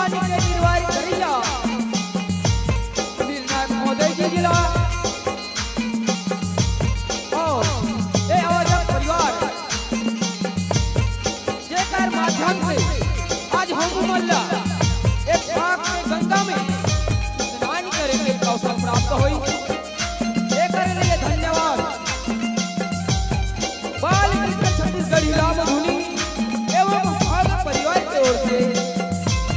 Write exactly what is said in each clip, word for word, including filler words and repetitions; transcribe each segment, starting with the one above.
के निर्वाही करइया निर्णायक महोदय जी ला अउ ए आवाजा परिवार, जेकर माध्यम से आज हम मन ला एक पाक के गंगा में स्नान करे के अवसर प्राप्त होई। एकर लिए धन्यवाद बाल मित्र छत्तीसगढ़ी रामधुनी एवं भाग परिवार के ओर से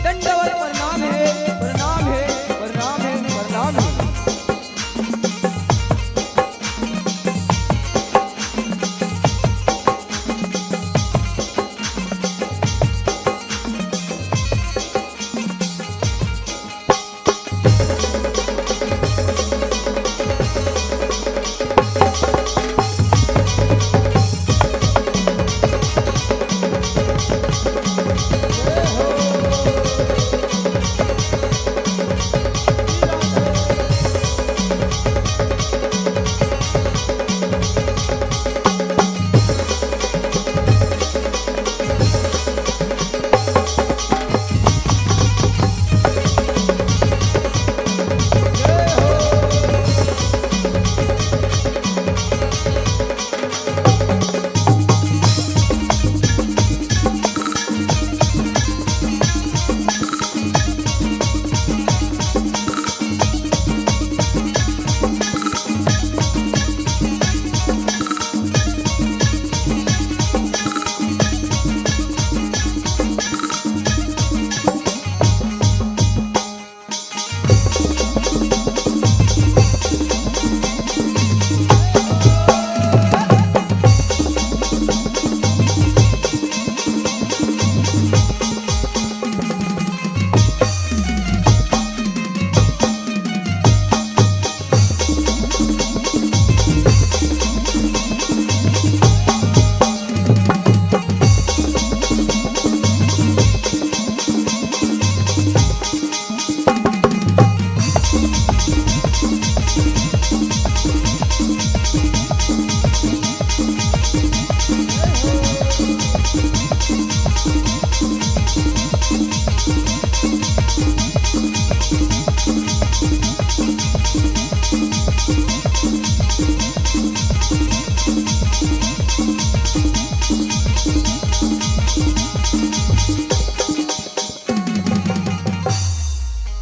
दंडवत प्रणाम है, प्रणाम है, प्रणाम है, प्रणाम है।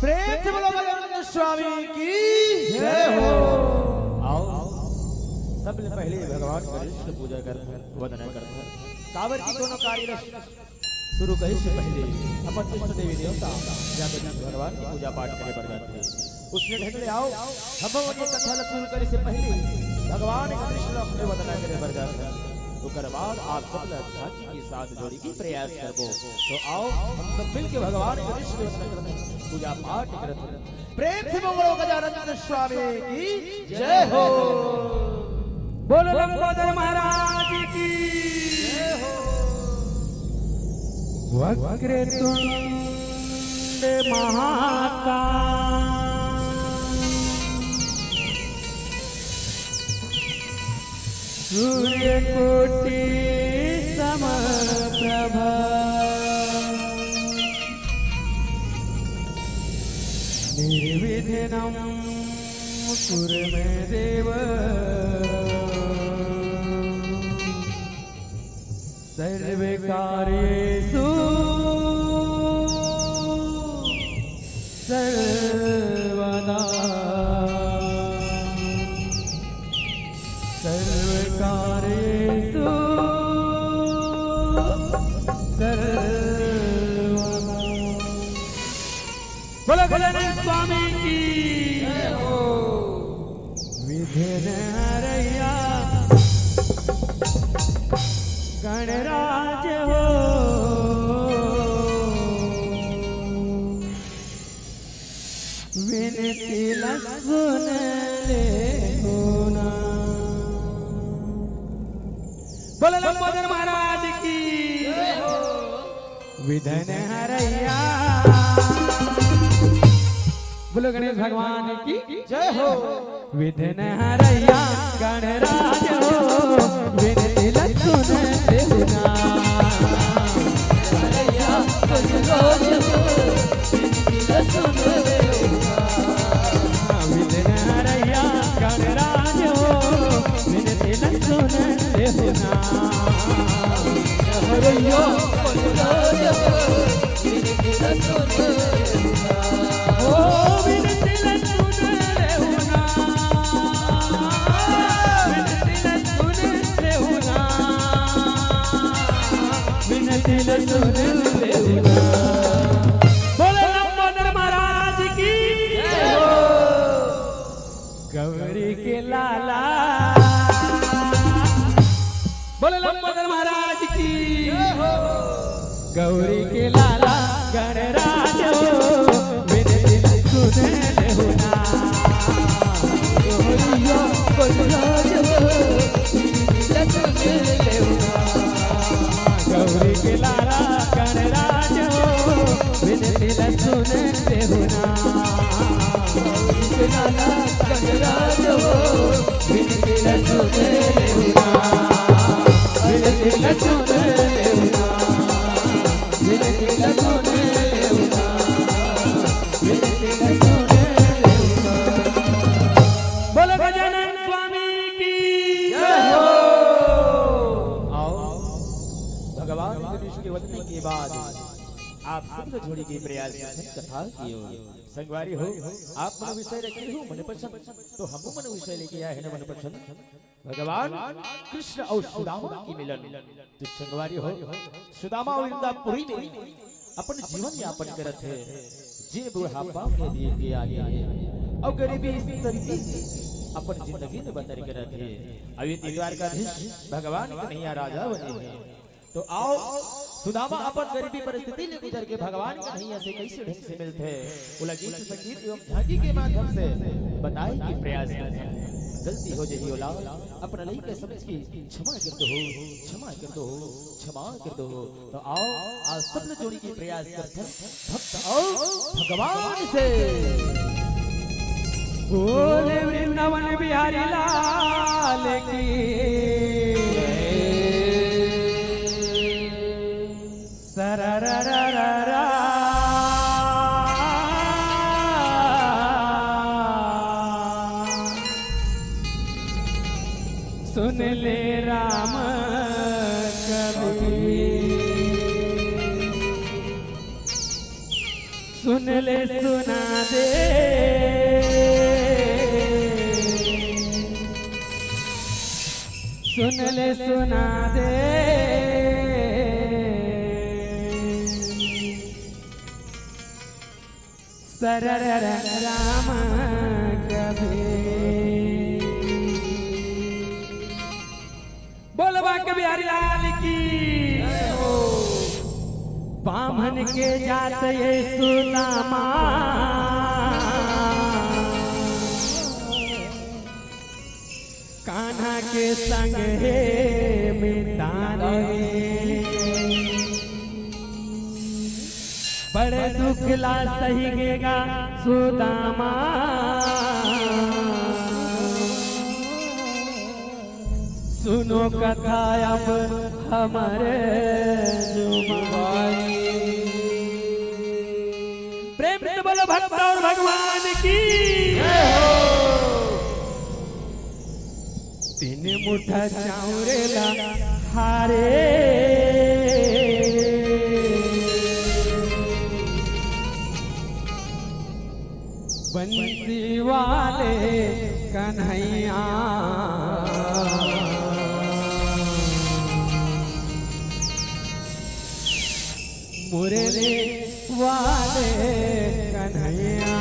प्रेम से बोलो गजानन स्वामी की जय हो। आओ, सबले पहले भगवान गणेश के पूजा कर, वंदना कर। काबर की कोनो कार्य शुरू करे से पहले अपन इष्ट देवी देवता या गणेश भगवान की पूजा पाठ करे बर जाथे। उसने ढंग ले आओ, हम भगवान ये कथा ला शुरू करे से पहले भगवान गणेश ला अपने वंदना करे बर जाथे। ओकर बाद आप सब ला झांकी के साथ जोड़ी के प्रयास करबो। तो आओ, हम सब मिलके भगवान गणेश के वंदना करत हन, पूजा पाठ करत हन। प्रेम से बोलो गजानन स्वामी की जय हो। बोलो लंबोदर महाराज की। वक्रतुंड महाकाय सूर्यकोटि समप्रभ। निर्विघ्नं कुरु मे देव सर्वकार्येषु सर्वदा। सर्वकार्येषु सर्वदा। बोलो गजानन स्वामी की जय हो। विघ्न हरैया गणराज हो, विनती ला सुन ले हो ना। बोलो लंबोदर महाराज की जय हो। विघ्न हरैया। बोलो गणेश भगवान की जय हो। विघ्न हरैया गणराज हो, विनती ला सुन ले हो ना। हरैया गणराज हो, बोले लंबोदर महाराज की। गौरी के लाला। बोले लंबोदर महाराज की। गौरी के लाला गणराज हो, बिनती सुन लेहु ना। गौरी के लाला गणराज हो, बिनती सुन लेहु ना। गौरी के लाला गणराज हो, बिनती सुन लेहु ना। बिनती सुन लेहु ना। बिनती सुन लेहु ना। बिनती सुन लेहु ना। बोलो गजानन स्वामी की जय हो। आओ, भगवान गणेश के वंदन के बाद आप सब जोड़ी के प्रयास कथा की ओर। संगवारी हो, आप मन विषय रखे हो मन पसंद, तो हम मन विषय लेके आए हैं ना मन पसंद। भगवान कृष्ण अउ सुदामा के मिलन। तो संगवारी हो, सुदामा अउ इंदापुरी में अपन जीवन यापन करत हे। जे बुढ़ापा के दिन के आगे हे अउ गरीबी स्थिति से अपन जिंदगी में बसर करत हे। अउ ये द्वारकाधीश भगवान कन्हैया राजा बने हे। तो आओ, सुदामा अपन गरीबी परिस्थिति ले गुजर के भगवान कन्हैया से कैसे ढंग से मिलथे, ओला गीत संगीत एवं झांकी के माध्यम से बताए के प्रयास करथे। गलती हो जही ओला अपना लइका समझ के क्षमा कर दो हो, क्षमा कर दो हो, क्षमा कर दो हो। तो आओ, आज सब लोग जोड़ी के प्रयास करथे भक्त अउ भगवान से। बोले वृंदावन बिहारी लाल की। सररररररा। सुन ले राम कबीर, सुन ले सुना दे। सुन ले सुना दे। सरर राम कबीर। बोल बांके बिहारी लाल की। बामन के जात ये सुदामा, कान्हा के संग हे मितान हे। बड़े दुख ला सही गेगा सुदामा, सुनो कथा अब हमरे जुबानी। प्रेम से बोलो भक्त और भगवान की। तीन मुठा चाउर ला हारे, बंसी वाले कन्हैया। मुरली वाले कन्हैया।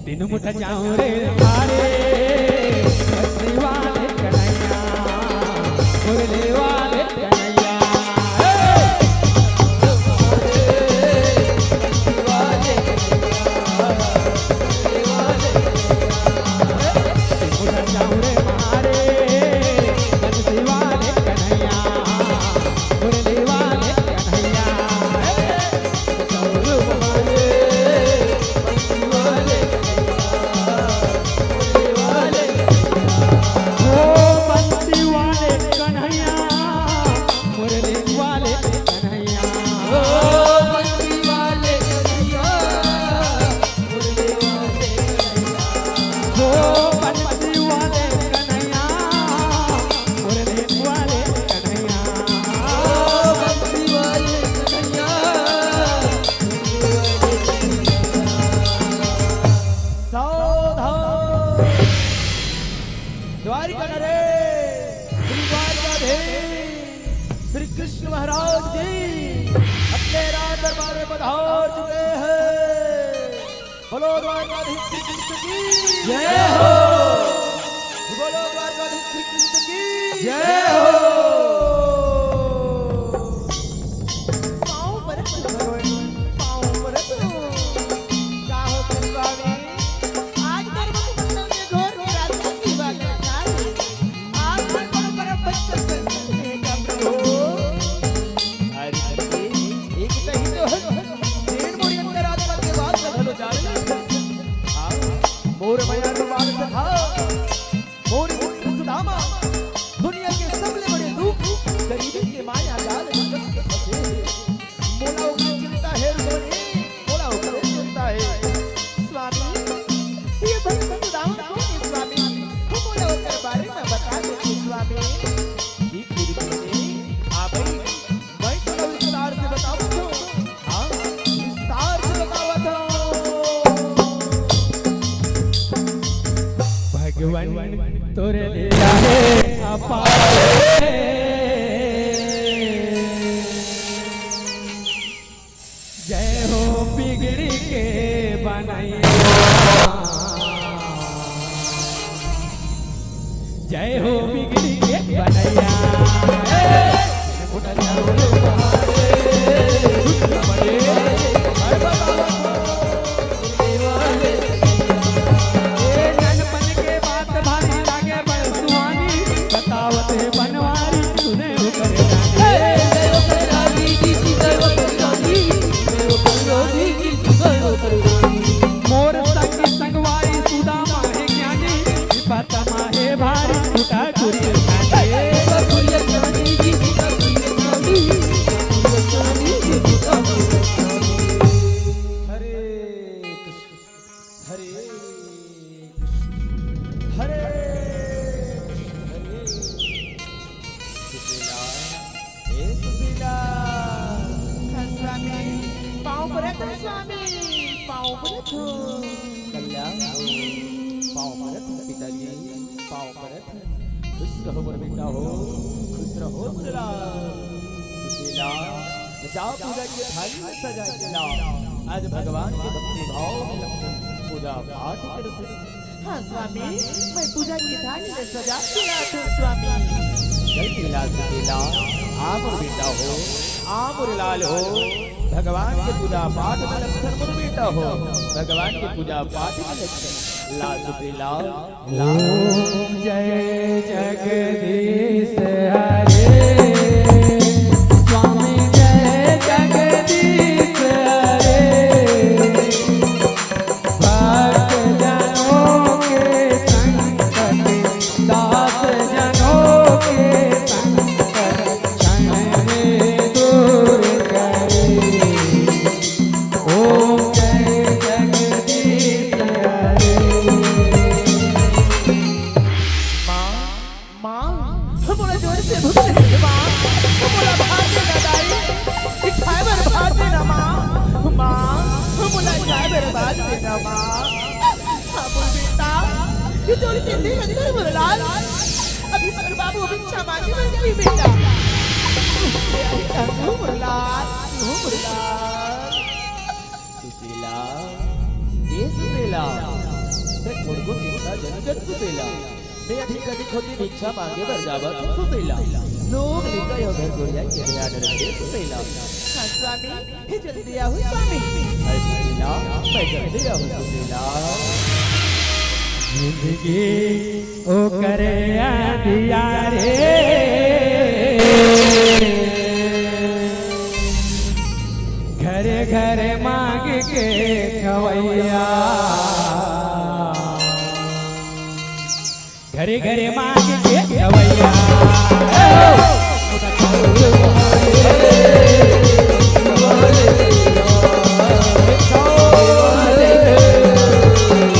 तीन मुठा चाउर रे हारे, मुरली वाले कन्हैया, मुरली वाले कन्हैया। हे! कृष्ण महाराज जी अपने राज दरबार में पधार चुके हैं। बोलो द्वारकाधीश श्री कृष्ण की जय हो। बोलो द्वारकाधीश श्री कृष्ण की जय हो। पाँव परत करो, पाँव परत करो। का हो स्वामी, आज कर्म मंडल में घोर निराशा की बात है। आज मन पर बड़ा बचपन से का प्रभु। अरे, एक तो ही तो है। तेन मोरी अंतरात्मा के बात का घलो जान ले। हाँ, मोर मया तो बात था। मोर मित्र सुदामा, दुनिया के सबले बड़े दुख, गरीबी के माया जाल में कस के फंसे हे। मोला ओकर चिंता हे रुक्मणी, मोला ओकर चिंता हे। स्वामी, ये भक्त सुदामा कौन हे स्वामी? मोला ओकर बारे में बता दे स्वामी। ठीक हे रुक्मणी, आप ही मैं तोला विस्तार से बतावत हूँ। हाँ, विस्तार से बतावत हूँ। भगवान तोरे लीला हे अपार। जय हो बिगड़ी के बनैया। जय हो बिगड़ी के बनैया। ए, ननपन के बात भारी लागे बड़ सुहानी, बतावत हे बनवारी सुने ओकर रानी। मोर संगी संगवारी सुदामा हे ज्ञानी, विपत मा हे भारी, टूटा कुरिया खानी। हरे कृष्ण, हरे कृष्ण, हरे कृष्ण, हरे कृष्ण। सुशीला, हे सुशीला। हाँ, स्वामी, पाँव परत हँव, स्वामी, पाँव परत हँव। कल्याण हो, पाँव परत हँव, पिताजी, पाँव परत हँव। खुश रहो मोर बेटा हो, खुश रहो मोर लाल। सुशीला, जाओ पूजा के थाली में सजा के लाओ। आज भगवान के भक्ति भाव में लगन पूजा पाठ करत हँव। हाँ स्वामी, मैं पूजा के थाली में सजा के लात हँव स्वामी। जल्दी ला सुशीला, आ मोर बेटा हो, आ मोर लाल हो, भगवान के पूजा पाठ में लगन मोर बेटा हो, भगवान के पूजा पाठ में लगन। ला सुशीला, ला। ओम जय जगदीश हरे, स्वामी जय जगदीश हरे। भक्त जनों के संकट, दास जनों के संकट, क्षण में दूर करे। ओम जय जगदीश हरे। माँ, माँ, मोला जोर से भूख लगे हे, माँ। मोला भात दे ना, दाई। खाए बर भात दे ना, माँ। माँ, मोला खाए बर भात दे ना, माँ। हाँ, मोर बेटा, ये जोर से दे अंदर, मोर लाल। अभी मोर बाबू भिक्षा मांगे बर जाही, बेटा। मोर लाल, मोर लाल। सुशीला, ए सुशीला, तैं थोड़को चिंता झन कर सुशीला। मैं अधिक अधिक होती भिक्षा मांगे बर जावत हँव सुशीला। लोग निकल हो घर गोरिया के ध्यान रखे सुशीला। हाँ स्वामी, हे जल्दी आव स्वामी। अरे सुशीला, मैं जल्दी आव सुशीला। जिंदगी ओकर अंधियारे, घरे घरे मांग के खवैया, घरे घरे मांग के खवैया।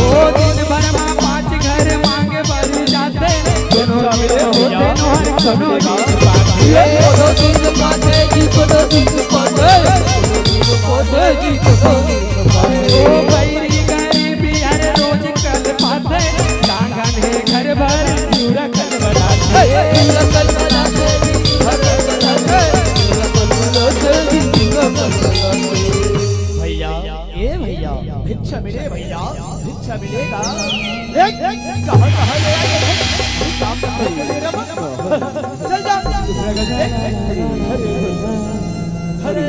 ओ दिन भर मा पाँच घर मांगे बर जाथे, कोनो दिन होथे नोहर, कोनो दिन पाथे। कोनो दिन पाथे जी, कोनो दिन पाथे, कोनो दिन पाथे जी, कोनो दिन पाथे। ओ बैरी गरीबी हर रोज कल पाथे, लांघन हे घर भर चूरा भैया, भिक्षा मिलेगा। एक, एक, कहाँ, कहाँ ले आए हो? काम तो कर ले रे बाबा। चल जा। हरे, हरे, हरे, हरे।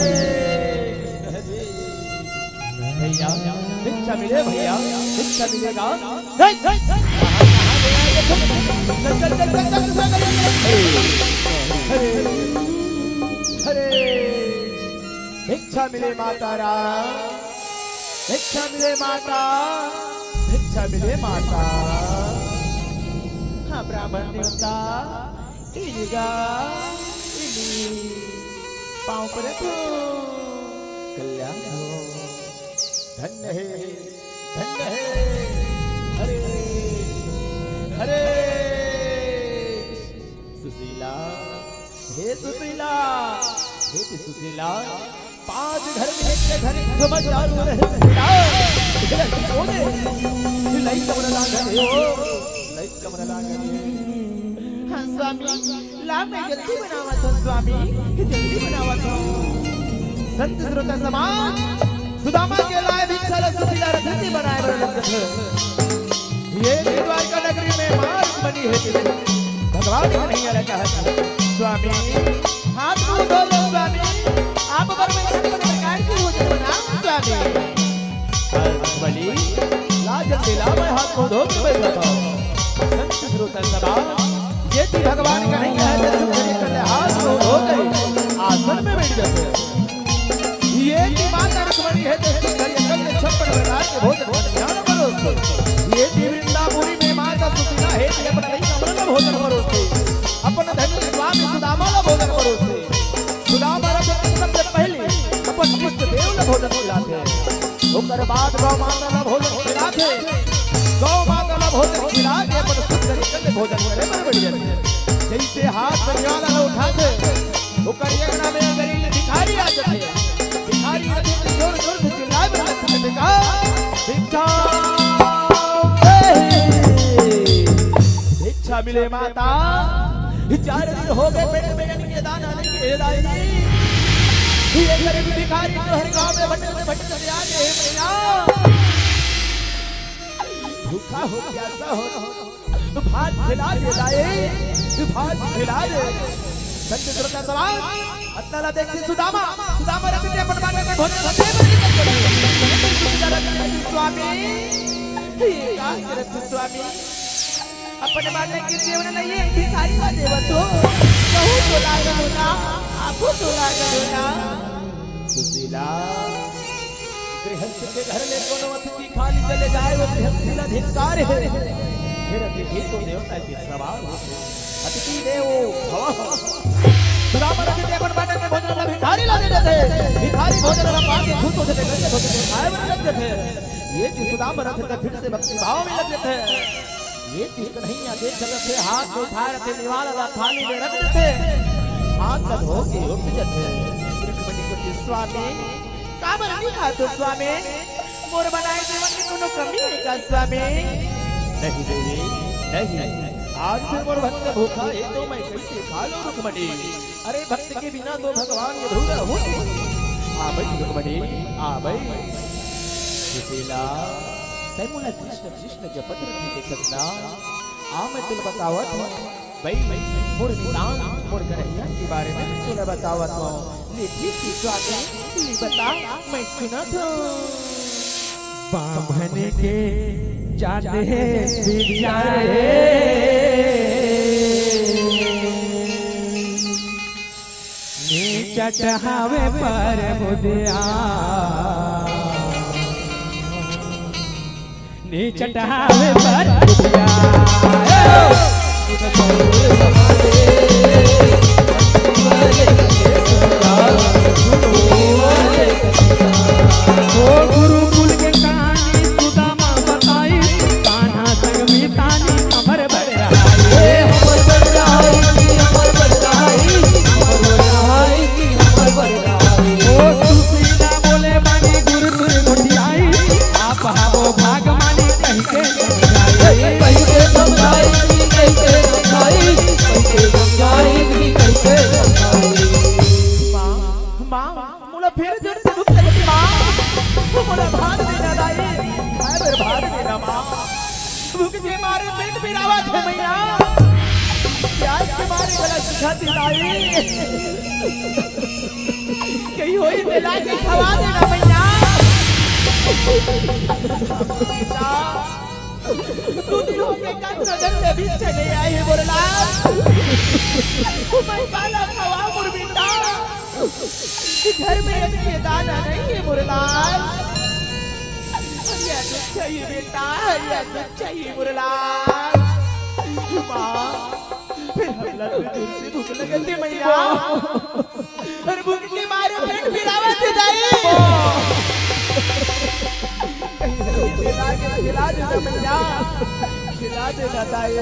भैया, भिक्षा मिले भैया, भिक्षा मिलेगा। हे, हे, हे। चल, चल, चल, चल, चल, दूसरा कर ले। हरे, हरे। भिक्षा मिले माता राम, भिक्षा मिले माता, भिक्षा मिले माता। हाँ, ब्राह्मण देवता, इनका, इनी, पाँव पर रखो, कल्याण हो। धन्य हे, धन्य हे। हरे, हरे। सुशीला, हे सुशीला, हे सुशीला, पांच घर में एक घर एक समझदार हो रहे सुशीला। इधर बोले, लाई कमरा लांघा रे हो, लाई कमरा लांघा रे। हाँ स्वामी, ला मैं जल्दी बनावत हूँ स्वामी, जल्दी बनावत हूँ। संत श्रोता समाज, सुदामा के लाए भिक्षा ल सुशीला रथ से बनाए बर लग गए। ये भी द्वारका नगरी में मार्ग बनी है, भगवान कन्हैया ने कहा था, स्वामी, हाथ मुंह धो लो स्वामी, आप बर मैं सब प्रकार की भोजन बनाऊं स्वामी। बलि, ला जल्दी ला, मैं हाथ मुंह धो के बैठ जाता हूँ। संत श्रोता सभा, ये भी भगवान कन्हैया है, तो सुंदरी कर ले, हाथ मुंह धो के आसन में बैठ जाते हैं। ये भी माता रुक्मणी है, तो सुंदरी कर ले, छप्पन प्रकार के भोजन को ध्यान करो। ये भी वृंदापुरी में माता सुशीला है, ये अपना नहीं कमल में भोजन करो थे, अपना धनी स्वामी सुदामा ला भोजन करो थे। सुदामा ला सबसे पहले अपन इष्ट देव ला भोजन खिलाते हैं। ओकर बाद गौ माता ला भोजन खिलाथे। गौ माता ला भोजन खिला के अपन शुद्ध तरीके से भोजन करे बर बैठ जाथे। जैसे हाथ में निवाला ला उठाथे, ओकर अंगना में गरीब भिखारी आ जाथे। भिखारी आथे तो जोर जोर से चिल्लाए बर लगथे, "भिक्षा, भिक्षा मिले माता।" चार दिन हो गए पेट में अन्न के दाना नहीं हे दाई। ये गरीब भिखारी तो हर गांव में भटकते भटकते आ गए हे मैया। भूखा हो प्यासा हो तो भात खिला दे दाई, तू भात खिला दे। संत श्रोता सवाल, अतना ला देखते सुदामा, सुदामा रथ के अपन बाटे में भोजन भोजन में निकल गए। स्वामी, हे का करत स्वामी, अपन बाटे के जेवन नहीं है, भिखारी ला देवत हो। कहूँ तो लागल हो ना, आपो तो लागल हो ना। सुशीला, गृहस्थ के घर ले कोनो अतिथि खाली चले जाए, वो गृहस्थी ला धिक्कार है। फिर अतिथि तो देवता के समान होथे। अतिथि देवो भव। सुदामा रथ के अपन बाटे में भोजन ला भिखारी ला दे देथे। भिखारी भोजन ला पाके खुश हो जाथे, गंज हो जाथे, खाए में लग जाथे। ये कि सुदामा रथ के फिर से भक्ति भाव में लग जाथे। ये तीर कन्हैया देख सकत हे, हाथ में उठाए रथे, निवाला ला थाली में रख देथे, हाथ ला धो के उठ जथे। रुक्मणी कथे, स्वामी, काबर नहीं खात हो स्वामी? मोर बनाए जेवन में कोनो कमी है का स्वामी? नहीं देवी, नहीं। आज फिर मोर भक्त भूखा है तो मैं कैसे खा लूं रुक्मणी? अरे भक्त के बिना तो भगवान अधूरा हो। आ भाई रुक्मणी, आ भाई। सुशीला, तै मोला कृष्ण कृष्ण जपत रहिथे सपना। आ मैं तुला बतावत हूँ, भाई, मोर नितांत, मोर कन्हैया के बारे में मैं तुला बतावत हूँ। ले ठीक से स्वामी, ले बता, मैं सुनत हूँ। बाम्हन के जात हे बिचारे, नीचट हावे पर मुदिया, नीचट हावे पर मुदिया। ओ गुरुकुल के कहानी सुदामा बताई, कान्हा संग मितानी हमर बड़ रहाई। हमर बड़ रहाई, हमर बड़ रहाई, हमर बड़ रहाई, हमर बड़ रहाई। ओ सुशीला बोले बानी गुरु तुझ गोठियाई, आप हावो भाग मानी कहि के समझाई। कहि के समझाई, कहि के समझाई। भूख के मारे पेट पिरावत हे मैया, प्यास के मारे गला सूखत हे दाई। कहीं होई त ला के खवा देना मैया। दू दिन हो गे, का नजर से भी चले आए हे मोर लाल। मैं काला खवा मोर बेटा। घर में अभी ये दाना नहीं है मोर लाल। अरे दूध चाहिए बेटा, अरे दूध चाहिए मोर लाल। माँ, फिर हमला भी दूर से भूख लगत हे मैया। अरे भूख के मारे पेट पिरावत हे दाई। कहीं खिला के खिला देना मैया, खिला देना दाई।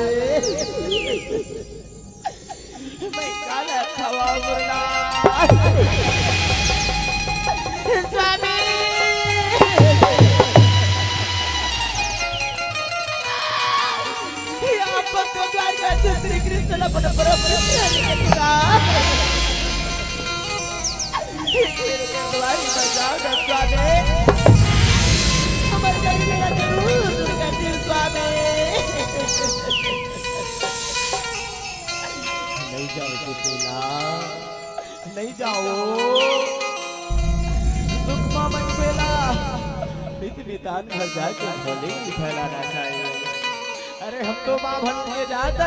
मैं काला खवा बोला। स्वामी, हे आप भक्त द्वार का श्री कृष्ण अपन परम मित्र हे। हे मेरे द्वारी बजाओ ना स्वामी, हमर गरीबी का जरूर दूर कर दे स्वामी। नहीं जाओ सुशीला, नहीं जाओ। सुखमा मन बेला, मित मितान घर जाके झोली फैलाना चाहिए। अरे हम तो माँ भक्त के जात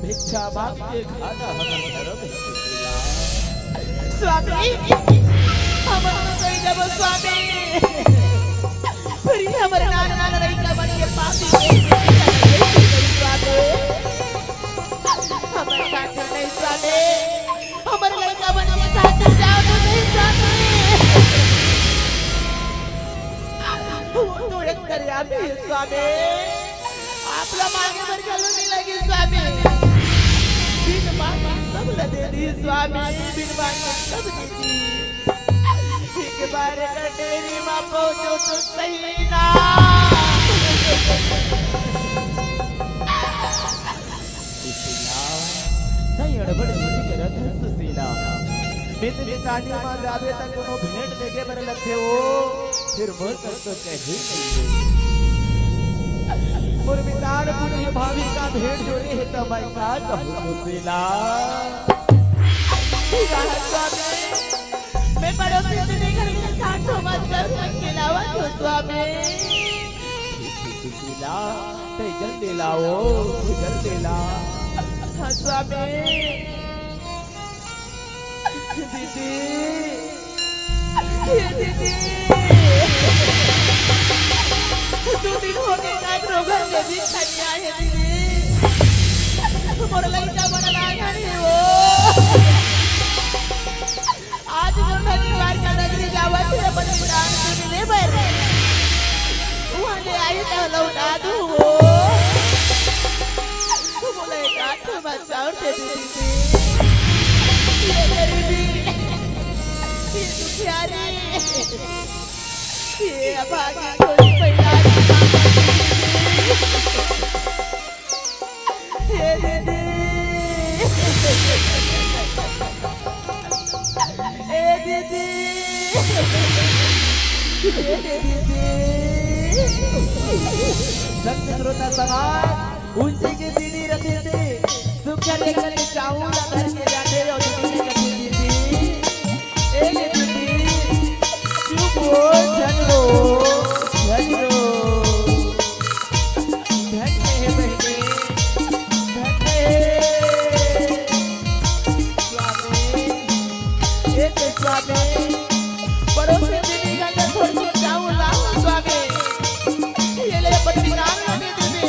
भिक्षा मांग के खाना हमर धर्म हे सुशीला। स्वामी, हमन तो कहीं जाबो स्वामी। फिर ये हमर नान नान लइका मन के पापी के स्वामी। हमर खातिर नहीं स्वामी, हमर लइका मन के खातिर जाओ तो नहीं स्वामी। वो तो एक दरिया में हे स्वामी, आप ला मांगे बर घलो नहीं लगे स्वामी। बिन मांगे सब ला दे दी स्वामी, बिन मांगे सब दे दी। एक बार कटेरी मा पहुंचो तो सही ना। सुशीला, तैं अड़बड़ नहीं करत हस सुशीला। मित मितानी मा जाबे त कोनो भेंट लेगे बर लगथे ओ, फिर मोर कर तो कहीं नहीं। मोर मितान पुरही भाभी का भेंट जोरे हे त मैं का कहूँ सुशीला। स्वामी, मैं पड़ोसी दीदी घर में साठ ठो मजदूर रख के लावत हूँ स्वामी। सुशीला, तैं जल्दी लाओ, तू जल्दी ला। हाँ स्वामी। दीदी, ये दीदी, दू दिन हो गे, काकरो घर में भी खनिया हे दीदी। मोर लइका मन लांगन हे वो। आज मोर भगवान का नगरी जावत हे, अपन मितान से मिले बर। वहाँ ले आई तो लौटा दूँ वो। मोला एक आध ठो बचाओ दे दीदी। ये गरीबी, ये दुखियारी, ये अभागी कोई पैदा नहीं। हे दीदी, हे दीदी, हे दीदी। संत श्रोता समाज, उंची के दीदी रथे से सुकर एक चाऊ ला धर के जाथे और दीदी कथे, दीदी, ए दीदी, चुप हो, झन रो, झन रो। धन्य हे बहिनी, धन्य हे। स्वामी, ए तो स्वामी, पड़ोसी दीदी का घर छोड़ के जाऊँ, लाऊँ स्वामी। ये ले अपन मितान ला दे दीदी।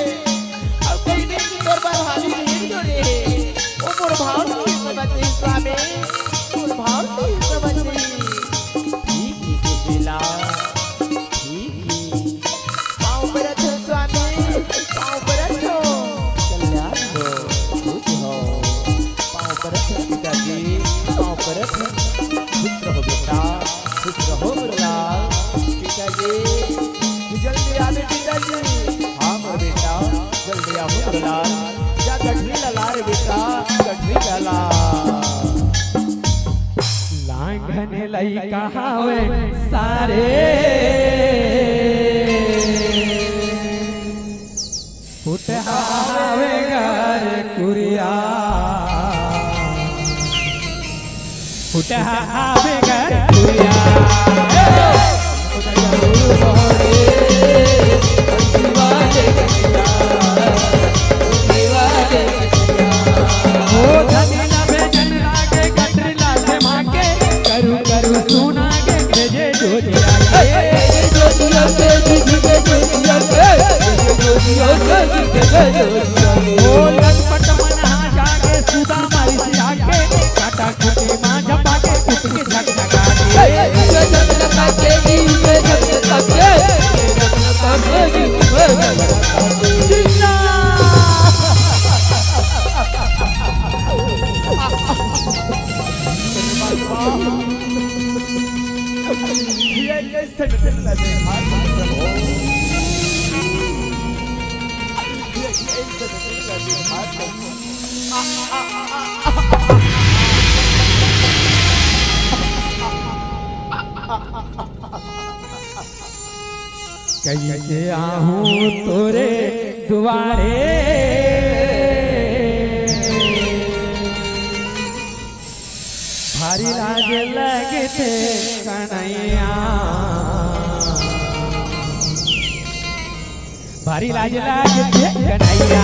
अब कहीं नहीं कि तोर बर भाभी भेंट जोड़े हे। ओ मोर भाव नहीं समझ रही स्वामी, मोर भाव नहीं समझ रही। ठीक ही सुशीला, ठीक ही। पाँव परत हो स्वामी, पाँव परत हो। कल्याण हो, खुश हो। पाँव परत हो पिताजी, पाँव परत हो। खुश रहो बेटा, खुश रहो मोर लाल। पिताजी, जल्दी आ रे पिताजी। हाँ मोर बेटा, जल्दी आ मोर लाल। जा गठरी ला ला रे बेटा, गठरी ला ला। लांघन लइका हावे सारे। टहा बेगर दुनिया। ओ धनी ला भेजन लागे, गटरी ला से मांगे, करू करू सुना गे, भेजे जोतिया के। ओ लटपट मन हा जागे, सुदामा रिसिया के, काटा कुटी मां झपा के, कुट के झकझका के। कइसे आहूं तोरे दुवारे, भारी लाज लगथे कन्हैया, भारी लाज लगथे कन्हैया।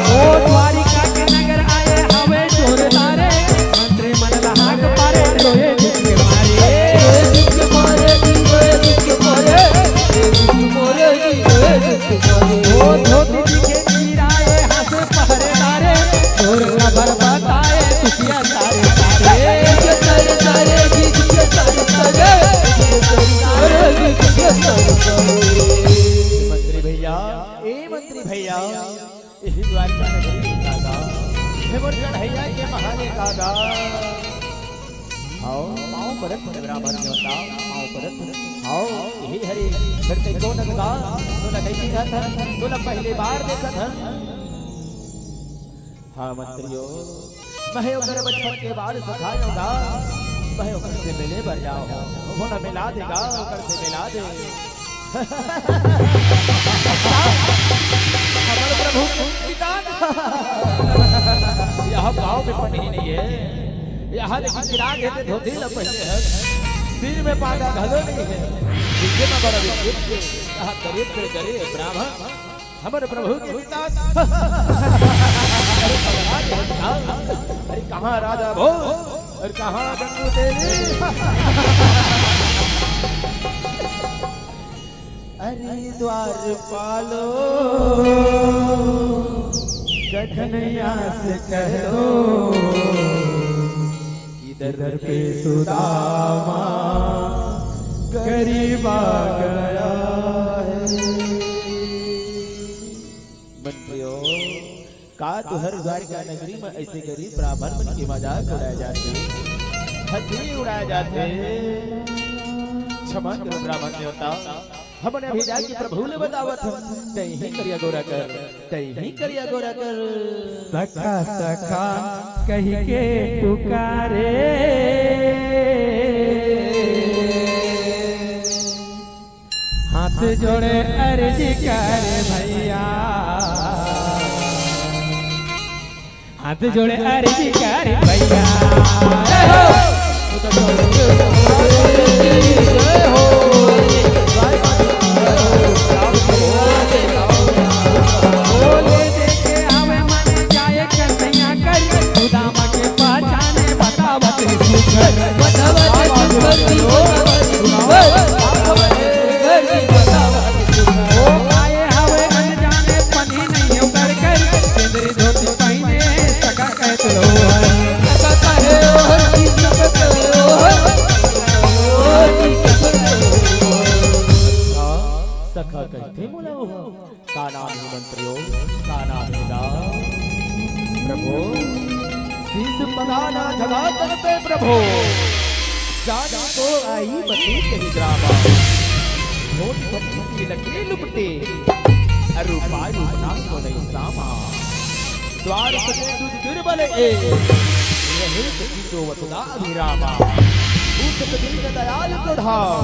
ओ द्वारिका के नगर आए हवे जोरदारे, मंत्री मन ला हाक पारे, रोए दुख के मारे। ओ धोती दिखे चीराए, हाथे पहरेदारे, जोर खबर बताए, दुखिया सारे सारे। मंत्री भैया, ए मंत्री भैया, इही द्वारिका नगरी का गा, हे मोर कन्हैया के महल का गा। आओ, पाँव परत हन ब्राह्मण देवता, पाँव परत हन। आओ, इही हरे, फिर ते कौन गा, तोला कइसे कहत हन, तोला पहली बार देखत हन। हाँ मंत्रियो, मैं ओकर बचपन के बाल सखायो गा, मैं ओकर से मिले बर जाओ, वो न मिला देगा, ओकर से मिला दे। हमर प्रभु कुंतीदान। यह गांव में पनही नहीं है। यह लेकिन चिराग है, धोती ल पहिने है। सिर में पागा घलो नहीं है। पीछे में बड़ा विचित्र, यह दरिद्र गरीब ब्राह्मण। हमर प्रभु कुंतीदान। अरे कहाँ राजा भोज और कहाँ गंगू तेली? अरे द्वारपालो, कन्हैया से कह दो, इधर पे सुदामा गरीब आ गया है। मंत्रियों, का तुहर द्वारिका नगरी में ऐसे गरीब ब्राह्मण मन के मजाक उड़ाए जाथे, हंसी उड़ाए जाथे? क्षमा करो ब्राह्मण देवता, हमन अभी जाके प्रभु ले बतावत हन, तैं ही करिया गोरा कर, तैं ही करिया गोरा कर। सखा सखा कहि के पुकारे, हाथ जोड़े अर्जी कर भैया, हाथ जोड़े अर्जी कर भैया। जय हो। बोले देखे आवे मन जाए कन्हैया कर, सुदामा के पहचाने बतावत है सुघर। बतावत है सुघर जी, बतावत है सुघर। ओ आए हवे अनजाने पनही नहीं ओकर कर, केंद्री धोती पहिने सखा कहत लो हर। सखा कहे ओ हर जी, सखा कहे ओ हर। ओ जी, सखा कहे ओ हर। सखा कहते मोला ओ हर। का नाम हे मंत्रियो, का नाम हे गा? प्रभु, शीश पदाना जगा तन पे प्रभु, जाने को आई मती कही ग्रामा। धोती धोती लगे लुपटे, अरु पायु ना को नहीं सामा। द्वार सजे दुज दुर्बल ए, रहे सखी तो वसुदा अभिरामा। भूत दीन दयाल को धाम,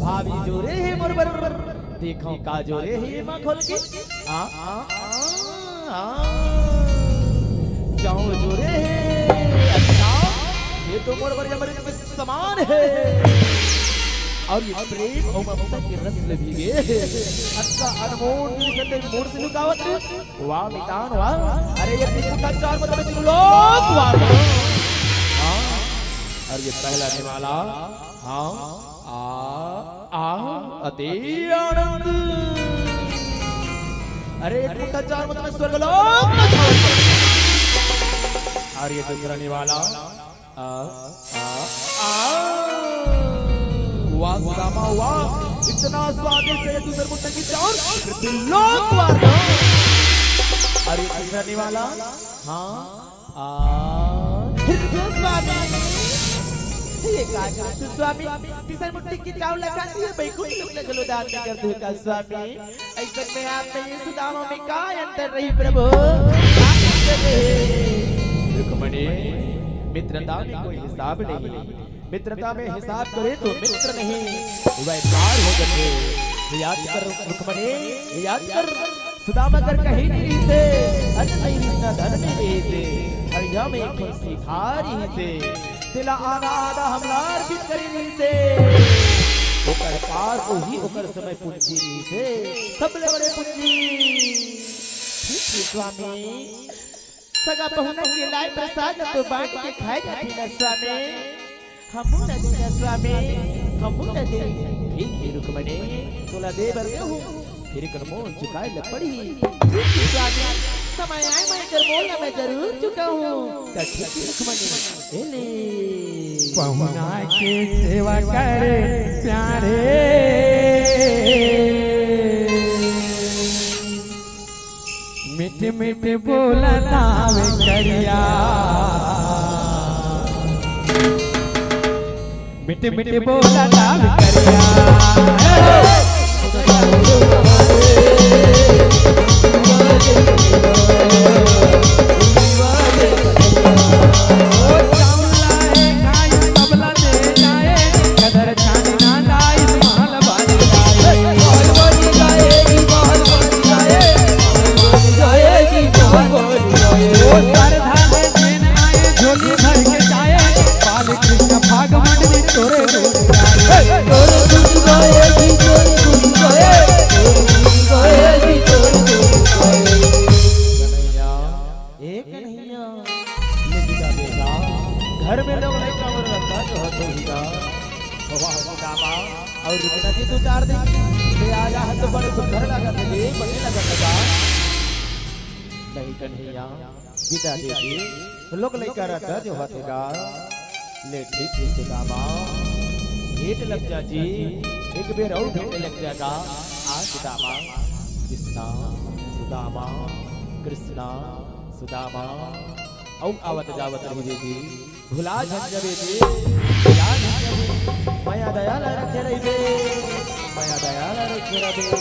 भाभी जोरे हे मोर बर, देखो का जोरे हे माँ खोल के। आ, आ, आ, आ। जाओ जोरे हे। अच्छा, ये तो मोर बर अमृत के समान हे। अउ ये प्रेम अउ ममता के रस ले भीगे हे। अच्छा, अनमोल दिल से मोर से लुकावत हे। वाह मितान वाह। अरे ये तीन का चार मतलब तीनों लोग वाह। हाँ। अउ ये पहला निवाला। हाँ। आ, आ, अति आनंद। अरे एक मुट्ठा चार मतलब स्वर्ग लोक में छावत। अउ ये दूसरा निवाला। आ, आ, आ। वाह सुदामा वाह, इतना स्वादिष्ट है दूसर मुट्ठा की चाउर, पृथ्वी लोक वार। अउ ये तीसरा निवाला। हाँ। आ, हे स्वामी, ये का करत हे स्वामी? तीसर मुट्ठी के चाउर ला खात हे, बैकुंठ लोक ला घलो दान नइ करत हे का स्वामी? अइसन में आप में ये सुदामा में का अंतर रही प्रभु? का अंतर रही? रुक्मणी, मित्रता में कोई हिसाब नहीं। मित्रता में हिसाब करे तो मित्र नहीं, व्यापार हो जाथे। याद कर रुक्मणी, याद कर। सुदामा कर कहीं नहीं रहिसे, अन्न नहीं रहिस ना धन नहीं रहिसे, हरिया में एक ठन शिखा रहिसे, तेला आधा आधा हमला अर्पित करे रहिसे। ओकर पास वही ओकर समय पूंजी रहिसे, सबले बड़े पूंजी। ठीक हे स्वामी, सगा पहुना के लाए प्रसाद तो बांट के खाए जाथे ना स्वामी। हमू ल दे ना स्वामी, हमू ल दे। ठीक हे रुक्मणी, तोला दे बर देहूं, फेर एकर मोल चुकाए ल पड़ही। ठीक हे स्वामी, समय आए मैं एकर मोल ल मैं जरूर चुकाहूं। त ठीक हे रुक्मणी, ए ले। पहुना के सेवा कर प्यारे, मीठ मीठ बोलत आवे करिया, मीठ मीठ बोलत आवे करिया। एक नैया, ये बिदा बेटा, घर में लोग लइका मन रद्दा जोहत होही गा। वाह, सुदामा, अउ रुकना जी दू चार दिन, ले आ जा, तो बड़े सुंदर लगत हे, बड़े लगत हे गा। नहीं कन्हैया, बिदा दे दे, लोग लइका रद्दा जोहत हे गा। ले ठीक हे सुदामा, भेंट लग जा जी, एक बेर अउ भेंट लग जा गा। आ सुदामा, कृष्णा, सुदामा, कृष्णा, सुदामा, अउ आवत जावत रहिबे जी, भुला झन जाबे जी, भुला झन जाबे। मया दया ला रखे रहिबे, मया दया ला रखे रहिबे।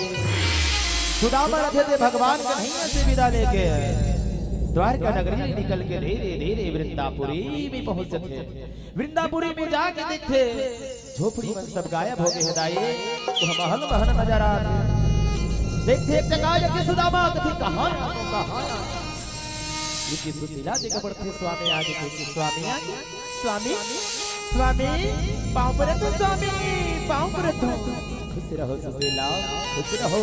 सुदामा रथे ते भगवान कन्हैया से बिदा लेके द्वारका नगरी ले निकल के धीरे धीरे वृंदापुरी में पहुंच जथे। वृंदापुरी में जाके देखथे, झोपड़ी मन सब गायब हो गे हे दाई, वो महल महल नजर आथे। देखथे एक टका जाके सुदामा, कथे, "कहाँ आए, कहाँ आए?" ये सुशीला जी का पड़थे स्वामी आगे के, स्वामी आगे, स्वामी, स्वामी, पाँव परत हँव स्वामी, पाँव परत हँव। खुश रहो सुशीला, खुश रहो।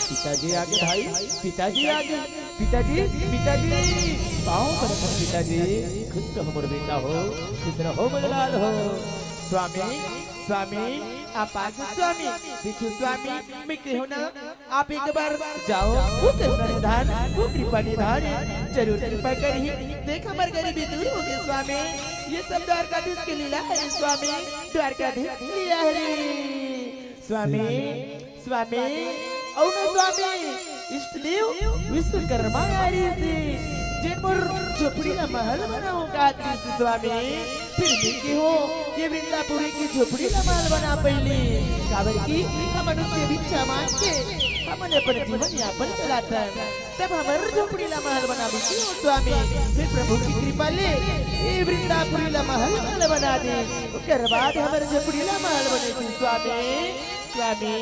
पिताजी आगे भाई, पिताजी आगे। पिताजी, पिताजी, पाँव परत हँव पिताजी, खुश रहो मोर बेटा हो, खुश रहो मोर लाल हो। स्वामी, स्वामी, आप आगे स्वामी, देखो स्वामी, मैं कहूँ ना, आप एक बार जाओ, वो कहूँ ना निधान, वो कृपा निधान, जरूर कृपा करही। देख हमर गरीबी दूर होगे स्वामी, ये सब द्वारकाधीश के लीला हरे स्वामी, द्वारकाधीश के लीला हरे स्वामी। स्वामी, अउ न स्वामी, इष्ट देव विश्वकर्मा आए रहिस हे, जेन मोर झोपड़ी ला महल बनाहूँ काहत रहिस हे स्वामी। फिर भी केहो ये वृंदापुरी के झोपड़ी ला महल बना पइली, काबर कि हमन उनसे भिक्षा मांग के हमन अपन जीवन यापन चलाथन, तब हमर झोपड़ी ला महल बनाबे केहो स्वामी। फिर प्रभु के कृपा ले ये वृंदापुरी ला महल, महल बना दे, ओकर बाद हमर झोपड़ी ला महल बने स्वामी। स्वामी,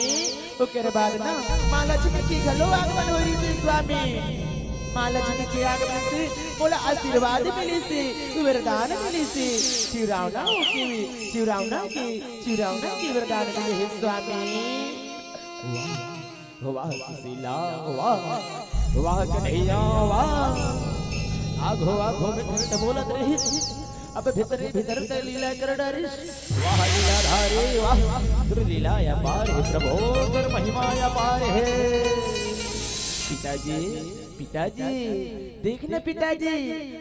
ओकर बाद ना माँ लक्ष्मी के घलो आगमन होय रहिस हे स्वामी। माँ लक्ष्मी के आगमन से मोला आशीर्वाद मिलिस हे, वरदान मिलिस हे। शिवरावना होके, शिवरावना के, शिवरावना के वरदान मिले हे स्वामी। वाह, वाह सुशीला, वाह, वाह कन्हैया, वाह। आघो आघो में घंट बोलत रहिस, अब भीतरे भीतर ते लीला कर डारिस। वाह लीलाधारी वाह, गुरु लीला अपार हे प्रभु, गुरु महिमा अपार हे। पिताजी, पिताजी, देख न पिताजी,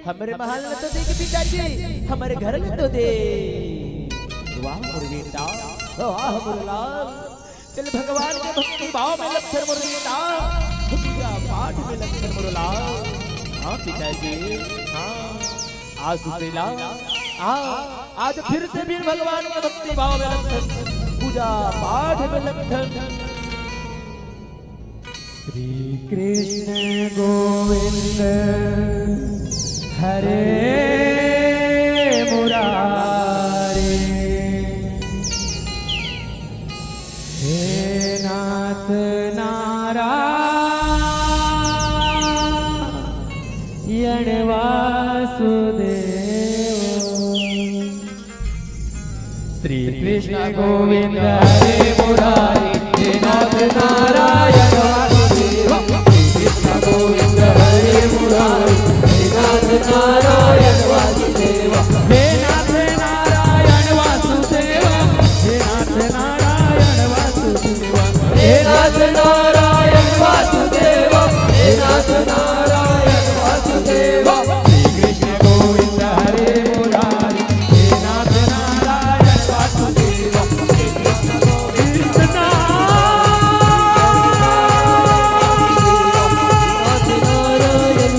हमरे महल ल तो देख पिताजी, हमरे घर ल तो देख। वाह मोर बेटा, वाह मोर लाल, चल भगवान के भक्ति भाव में लगथन मोर बेटा, पूजा पाठ में लगथन मोर लाल। हाँ पिताजी, हाँ। आज सुशीला, हाँ, आज फिर से भी भगवान के भक्ति भाव में लगथन, पूजा पाठ में लगथन। श्री कृष्ण गोविंद हरे मुरारी। हे नाथ नारायण वासुदेव। श्री कृष्ण गोविंद हरे मुरारी। हे नाथ नारायण वासुदेव। श्री कृष्ण गोविंद हरे मुरारी। हे नाथ नारायण वासुदेव। हे नाथ नारायण वासुदेव। हे नाथ नारायण वासुदेव। हे नाथ नारायण वासुदेव। हे नाथ नारायण वासुदेव। श्री कृष्ण गोविंद हरे मुरारी। हे नाथ नारायण वासुदेव। हे कृष्ण गोविंद नारायण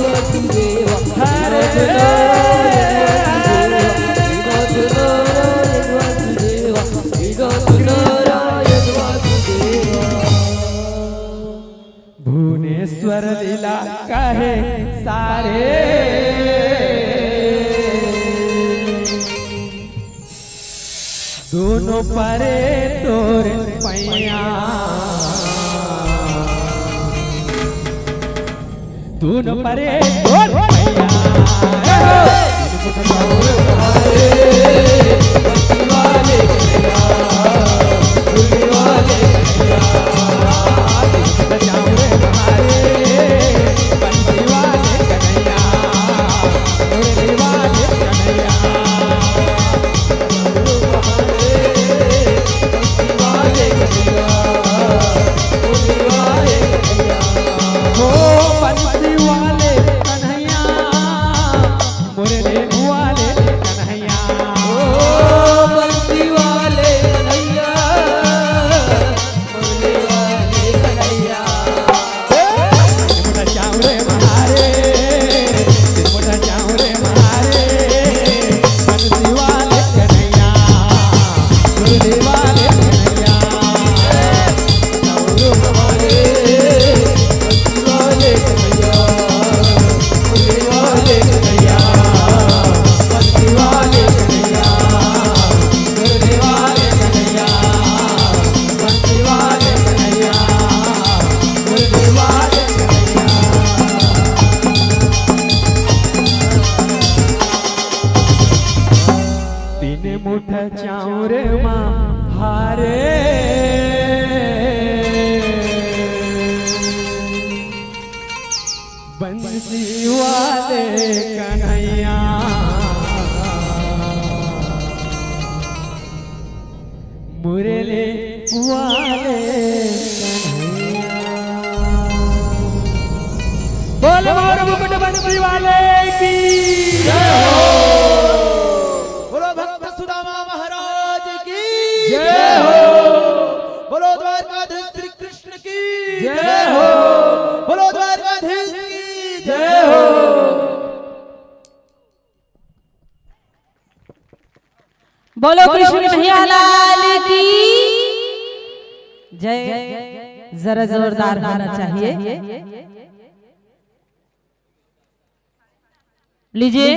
वासुदेव। हरे लीला कहे सारे, दोनों परे तोर पैया, दोनों परे तोर पैया। तीन मुठा चाउर मा हारे, बंसी वाले कन्हैया। मुरली वाले कन्हैया। बोलो, बोलो, मुकुट बंसी वाले की जय हो। बोलो भक्त सुदामा महाराज की जय हो। बोलो द्वारकाधीश श्री कृष्ण की जय हो। बोलो द्वारकाधीश की जय हो। बोलो कृष्ण कन्हैया लाल की जय। जरा जोरदार होना चाहिए। लीजिए,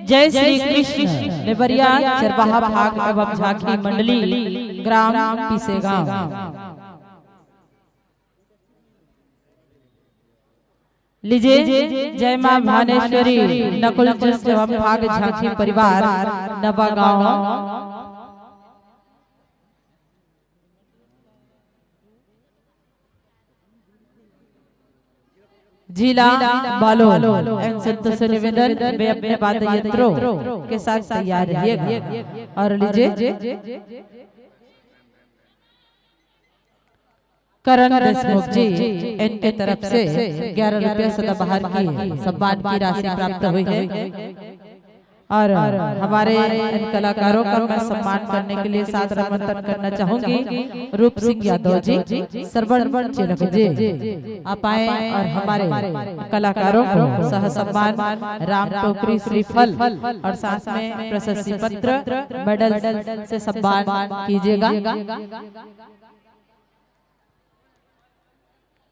जय श्री कृष्ण। लेबरिया चरवाहा फाग एवं झांकी मंडली, ग्राम पीसेगांव। लीजिए, जय मां भानेश्वरी नकुल जस एवं फाग झांकी परिवार, नवागांव जिला बालोद। एन संतोष निवेदन, वे अपने वाद्य यंत्रों के साथ तैयार रहिएगा। और लीजिए, करण देशमुख जी, इनके तरफ से ग्यारह रुपया सदाबहार की सम्मान की राशि प्राप्त हुई है। और हमारे इन कलाकारों का मैं सम्मान करने के लिए सादर आमंत्रण करना चाहूंगी रूप सिंह यादव जी, श्रवण चिलक जी, आप आए और हमारे कलाकारों को सह सम्मान राम टोकरी श्रीफल और साथ में प्रशस्ति पत्र, मेडल से सम्मान कीजिएगा।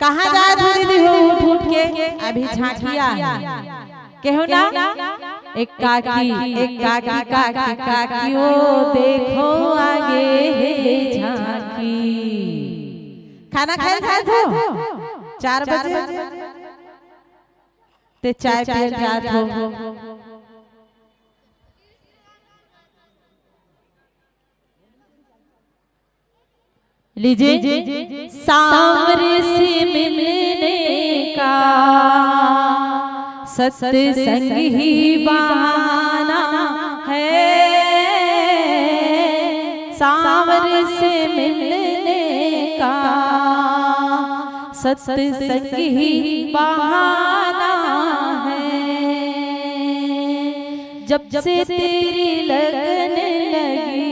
कहाँ जात हो दीदी हो उठ उठ के? अभी झांकिया है। केहू ना? एक काकी, एक काकी, काकी, काकी, ओ देखो आगे हे झांकी। खाना खाए जात हो? चार बजे? ते चाय पिए जात हो? लीजिए, सांवरे से मिलने का सत्संग ही बहाना है, सांवरे से मिलने का सत्संग ही बहाना है। जब से तेरी लगन लगी,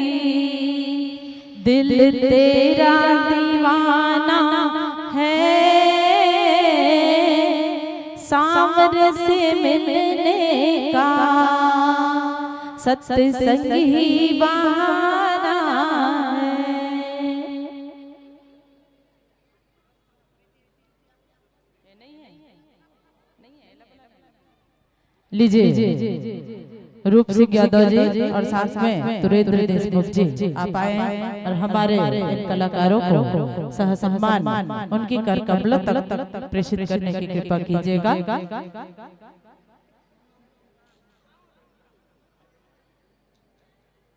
दिल तेरा दीवाना है, सांवर से मिलने का सत्संग ही बहाना है। लीजिए, रूप सिंह यादव जी और साथ में तुरेंद्र देशमुख जी, आप आए और हमारे इन कलाकारों को सह सम्मान उनकी कर कमलों तक प्रेषित करने की कृपा कीजिएगा।